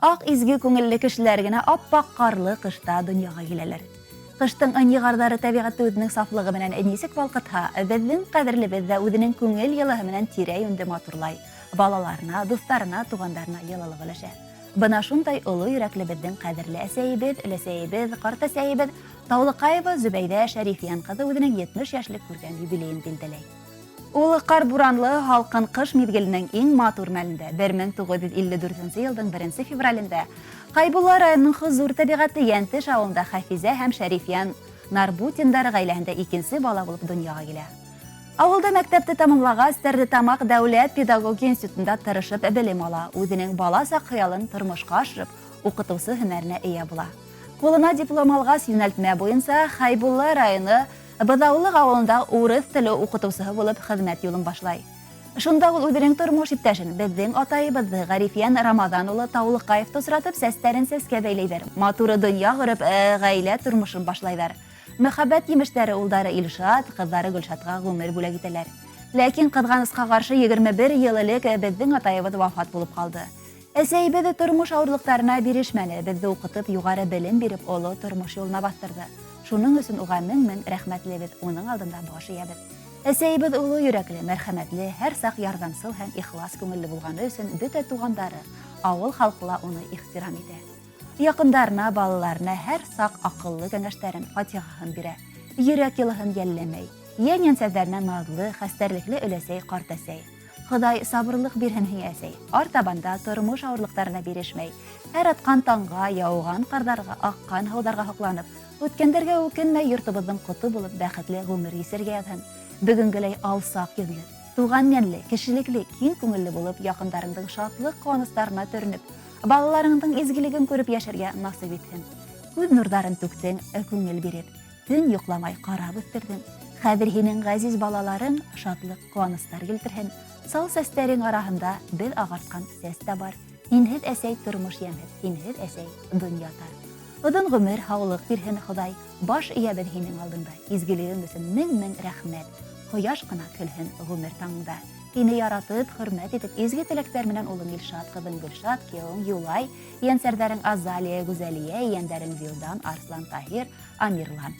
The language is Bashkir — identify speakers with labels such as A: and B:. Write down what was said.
A: Аҡ изге күңелле кешеләр генә ап-аҡ ҡарлы ҡышта донъяға киләләр. Ҡыштың ынйы ҡарҙары тәбиғәтте үҙенең сафлығы менән нисек балҡытһа, беҙҙең ҡәҙерлебеҙ ҙә үҙенең күңел йылыһы менән тирә-йүнде матурлай, балаларына, дуҫтарына, туғандарына йылылыҡ өләшә. Бына шундай оло йөрәкле беҙҙең ҡәҙерле әсәйебеҙ, өләсәйебеҙ, ҡартәсәйебеҙ Таулыҡаева Зөбәйҙә Шәрифйән ҡыҙы үҙенең 70 йәшлек күркәм юбилейын билдәләй. Ул ҡар буранлы һалҡын ҡыш миҙгеленең иң матур мәлендә, 1954 нче елдың беренсе февралендә Хәйбулла районының хозур тәбиғәтле Йәнтеш авылында Хәфизә һәм Шәрифйән Нарбутиндар гаиләһендә икенсе бала булып дөньяга килә. Авылда мәктәпте тәмамлағас, Стәрлетамаҡ дәүләт педагогия институтында тырышып белем ала, үзенең бала сак хыялын тормышка ашырып, укытыусы һөнәренә ия була. Кулына диплом алғас, йүнәлтмә буйынса Хәйбулла районы Быҙаулыҡ авылында урыҫ теле укытыусыһы булып хеҙмәт юлын башлай. Шунда ул үҙенең тормош иптәшен, беҙҙең атайыбыҙҙы, Ғәрифйән Рамаҙан улы Таулыҡаевты осратып, сәстәрен сәскә бәйләйҙәр, матур донъя ҡорып, гаилә тормошон башлайҙар. Мөхәббәт емештәре улдары Илшат, ҡыҙҙары Гөлшатҡа ғүмер бүләк итәләр. Ләкин, ҡыҙғанысҡа ҡаршы, 21 йыл элек беҙҙең атайыбыҙ вафат булып ҡалды. Әсәйебеҙ тормош ауырлыҡтарына бирешмәне, беҙҙе уҡытып, юғары белем биреп, оло тормош юлына баҫтырҙы. Шуның өсөн уға мең-мең рәхмәтлебеҙ, уның алдында баш эйәбеҙ. Әсәйебеҙ оло йөрәкле, мәрхәмәтле, һәрсаҡ ярҙамсыл һәм ихлас күңелле булғаны өсөн бөтә туғандары, авыл халкы ла уны ихтирам итә. Якындарына, балаларына һәр сак акыллы кәңәшләрен, фатихаһын бирә. Йөрәк йылыһын йәлләмәй. Йән-йәнсәҙәренә назлы, хәстәрлекле өләсәй, картәсәй. Хоҙай сабырлыҡ бирһен һиңә, әсәй. Артабан да тормош ауырлыҡтарына бирешмәй, һәр атҡан таңға, яуған ҡарҙарға, аҡҡан һыуҙарға һоҡланып, үткәндәргә үкенмәй йортобоҙҙоң ҡото булып бәхетле ғүмер кисерергә яҙһын. Бөгөнгөләй алсаҡ йөҙлө, туған йәнле, кешелекле, киң күңелле булып, яҡындарыңдың шатлыҡ-ҡыуаныстарына төрөнөп, балаларыңдың изгелеген күреп йәшәргә насыйп итһен. Күҙ нурҙарын түктең, күңел биреп, Төн йокламай карап үстердең. Хәҙер һинең ғәзиз балаларың шатлык, куаныстар килтерһен. Сал сәстәрең араһында беҙ ағартҡан сәс тә бар. Һинһеҙ, әсәй, тормош йәмһеҙ, һинһеҙ, әсәй, донъя тар. Оҙон ғүмер, һаулыҡ бирһен Хоҙай. Баш эйәбеҙ һинең алдыңда. Изгелегең өсөн мең-мең рәхмәт. Кояш кына көлһен ғүмер таңыңда. Һине яратып, хөрмәт итеп, изге теләктәр менән улың Илшат, кызың Гөлшат, кияүең Юлай, Ейәнсәрҙәрең Азалия, Гүзәлиә, ейәндәрең Вилдан, Арслан, Таһир, Амирлан.